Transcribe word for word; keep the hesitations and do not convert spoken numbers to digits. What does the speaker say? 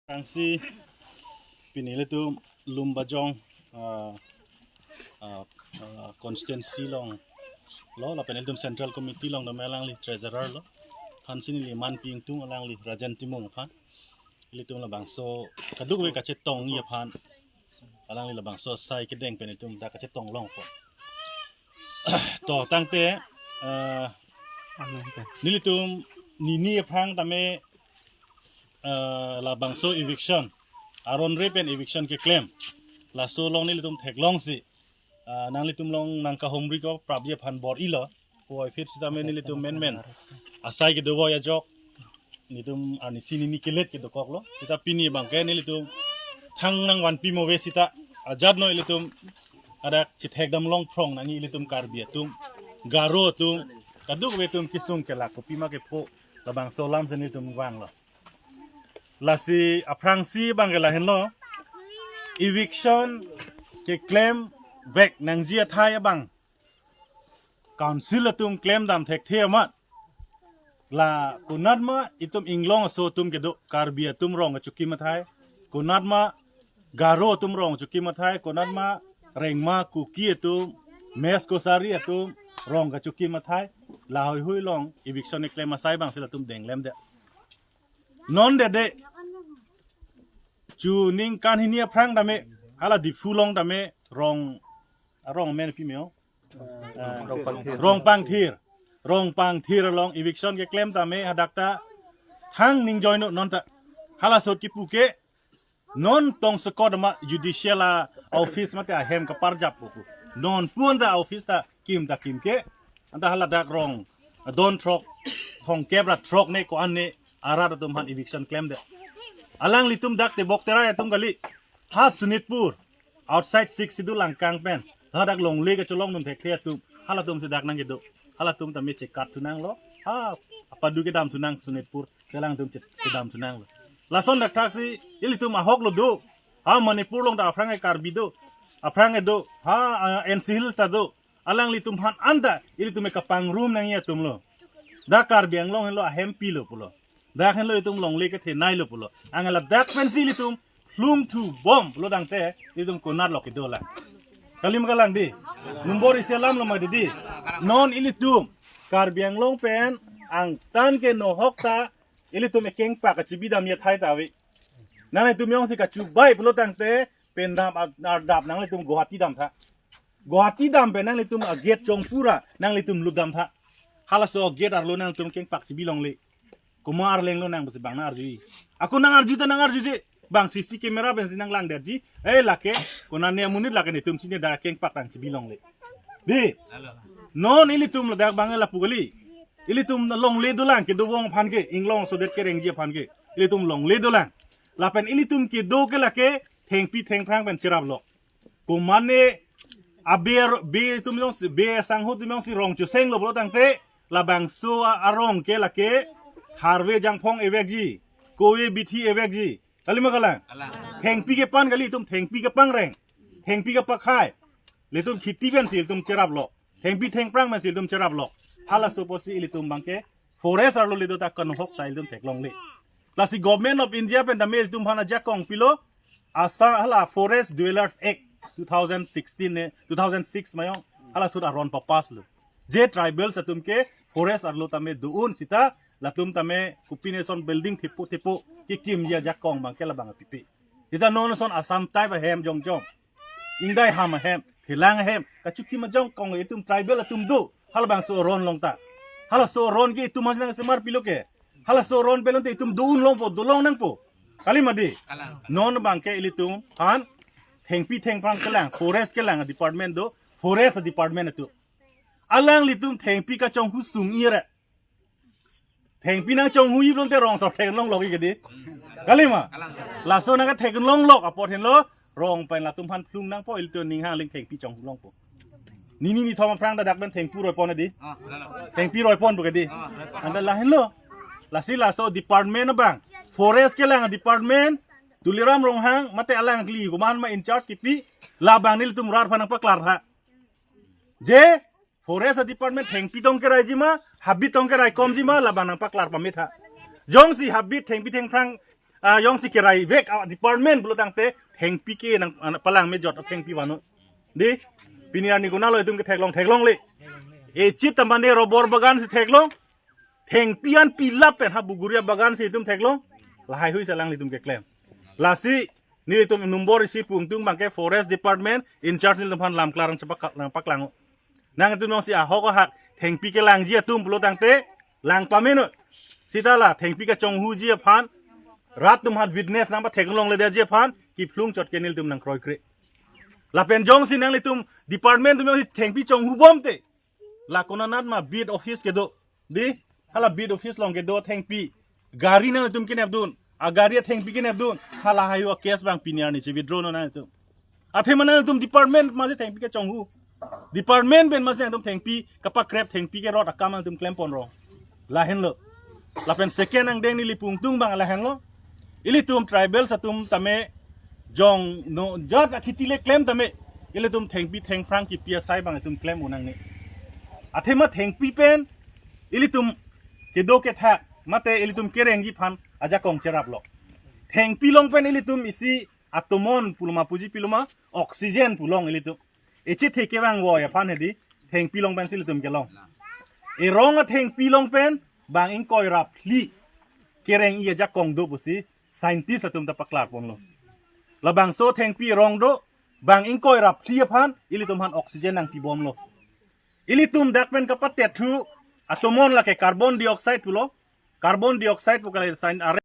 Aphrangsi pini ilitum Lumbajong, ah, ah, ah, constituency along lo, lapen ilitum Central Committee along dam alangli treasurer lo. Aphansi neli manpi ingtung alangli Rajen Timung aphan. Ilitum labangso kadokave kachetongji aphan alangli labangso asai kedeng pen itum dak kachetong longpo. To tangte, eh, nelitum nini aphrang tame, eh, labangso eviction, aron re pen eviction keklem, laso along nelitum theklongsi, eh, nanglitum along nangkahumri ko prapji aphan bor-ilo. Puvoiphit sitame nelitum menmen asai kedo voi ajok nelitum arnisi nini kelet kedokoklo. Sita pini abangke nelitum thang nangvanpi move sita ajat no ilitum adak chithekdam longphrong nangji ilitum Karbi atum, Garo atum, kadokave atum kesung kelak kopima kepho labangso alam si nelitum vanglo. Lasi aphrangsi abangke lahenlo, eviction keklem vek nangji athai abang council atum klemdam thekthe amat. La konatma itum inglong aso atum kedo, Karbi atum rong kachokim athai, konatma Garo atum rong kachokim athai, konatma Rengma Kuki atum, Mech Kachari atum rong kachokim athai, lahaihui along eviction keklem asai abangsi latum denglemdet. Non dede chu ningkan hini aphrang tame hala Diphu along tame rong, arong amen pi me-o? Rongpangthir. Rongpangthir. Rongpangthir along eviction keklem tame hadak ta thang ning join non ta. Hala asot kipu ke non tong sekot ma judicial a-office mate ahem kaparjap pu. Non pun ta office ta kim ta kim ke. Anta hala dak rong adon throk, thomkep ra throk ne ko-an ne arat atum aphan eviction klemdet. Alanglitum dak Tebok Terai atum kali. Ha Sonitpur, outside Sixth Schedule angkang pen, hadak longle kacholongdun thekthe atum, halatum si dak nangkedo. Halatum tame chekat thunanglo. Ha apadu kedam thunang Sonitpur, alangtum che-, kedam thunanglo. Lason dak thaksi ilitum ahok lo do. Ha Manipur along ta aphrang ke Karbi do, aphrang ke do. Ha, ah, N C Hills ta do. Alanglitum aphan anta ilitum ke kapangrum nangji atumlo. Dak Karbi Anglong henlo ahem pilo pulo. Dak henlo itum longle kethenei lo pulo. Anke ladak pensi ilitum lungthu bom pulo tangte ilitum konat lo kedo lang. Kali ma kalang di. Nombor isi alam lo ma di di. Non ilitum Karbi Anglong pen angtan ke nohok ta ilitum ekeng pak kachibi damji athai ta ave. Nanglitum jongsi kachubai pulo tangte pen dam ar-, ardap nanglitum Guwahati damtha. Guwahati dam pen nanglitum agate chongpura nanglitum lut damtha. Halaso agate arlo nangtum keng pak chibi longle. Komat arleng lo nang pusi bang nang-arju. Ako nang-arju ta nang-arjuje. Bang C C camera pensi nanglangdetji. Eh lake, konane amonit lake netum chine dak keng pak tang chibi longle. Di. Non ilitum ladak bang lapu kali. Ilitum longle dolang kedo vong aphan ke, inglong sodet kerengji aphan ke. Ilitum longle dolang. Lapen ilitum kedo ke lake thengpi thengphrang pen cherap lo. Komatne aber be atum jongsi, be asangho atum jongsi rong chosenglo pulo tangte labangso a-, arong ke lake tharve jangphong evekji, kove bithi evekji. Kali ma kalang? Kalang. Thengpi kepan kali itum, thengpi kepangreng, thengpi kepakhai. Ilitum kheti pensi ilitum cherap lo. Thengpi thengphrang pensi ilitum cherap lo. Halaso apotsi ilitum bangke forest arlo ledo ta kanohok ta ilitum theklongle. Lasi Government of India pen tame ilitum aphan ajakong pilo, asa hala Forest Dwellers Act two thousand sixteen ne, two thousand six ma-ong, hala asut aron papass lo. Je tribals atum ke forest arlo tame do-un sita latum tame kopine son building thepo thepo kekimji ajakong bangke labang pipe. Sita non son Assam type ahem jongjong, ingdai ham ahem, phelang ahem, kachukim ajakong itum tribal atum do. Halabangso aron along ta, halaso aron ke itum aphan nangsemar pilo ke. Halaso aron pen te itum do-un longpo, dolong nangpo. Kali ma di. Kalang. Non bangke ilitum aphan thengpi thengphrang kelang, forest kelang department do, forest department atum. Alanglitum thengpi kachonghu sung-i re. Thengpi nangchonghuji pulote rong sok thek longlok-i ke di. Kali ma? Laso nangkethek longlok apot henlo rong pen latum aphan phlung nangpo, ilitum ning hangling thengpi chonghu longpo. Nini nithom aphrang ta dak pen thengpi roipon di. Ah, lalo. Thengpi roipon pu ke di. Ah, roipon. Anta lahenlo. Lasi laso department abang, forest kelang department, Tuliram Ronghang mate alangli komat ma in charge kipi, labang nelitum rat aphan nangpaklartha. Je forest department thengpi tong keraiji ma, habit tong keraikomji ma, labang nangpaklar pame tha. Jongsi habit thengpi thengphrang Ah, jongsi kerai vek, ah, department pulo tangte thengpi ke nang, ah, palang mejot thengpi vano. Di, pini arni konatlo itum ketheklong, theklongle. Echit tamane rubber bagan si theklong. Thengpi an pilap pen ha buguria bagan si itum theklong. Lahaihui si alanglitum keklem. Lasi, nelitum number isi pungtung abangke Forest Department in charge nelitum aphan lam klarang chepak lang paklang. Nangtum jongsi ahok ahak thengpi kelangji atum pulo tangte lang pameno. Seta la thengpi kachonghuji aphan rat atum aphan witness nangpatheklongledetji aphan kephlung chot ke nelitum nangkroikre. Lapen jongsi nanglitum department atum jongsi thengpi chonghubom te, la konanat ma beat office kedo. Di, hala beat office along kedo thengpi. Gari nangtum kenepdun. Agari athengpi kenepdun. Halahaihui a-case abang pini arni che-withdraw non nangtum. Athema nangtum department masi thengpi kachonghu. Department pen masi nangtum thengpi kapakrep, thengpi kerot akam nangtum klemponrong. Lahenlo. Lapen second angdeng neli pungtung abang lahenlo. Ilitum tribals atum tame jongno jat akhiti le klem tame. Ilitum thengpi thengphrang kipi asai abang itum klem unang ne. Athema thengpi pen ilitum kedo kethak mate ilitum kerengji aphan ajakong cheraplo. Thengpi along pen ilitum isi atomon pulo ma puji pilo ma, oxygen pu long ilitum. Echit theke abang voi aphan hedi, thengpi along pensi ilitum kelong. Erong athengpi along pen bang ingkoi ra phli kereng-i ajakong do pusi scientist atum ta paklarponlo. Labangso thengpi erong do, bang ingkoi ra phli aphan ilitum aphan oxygen nangpibomlo. Ilitum dak pen kapatet thu atomon lake carbon dioxide pulo. Carbon dioxide pu kali sign are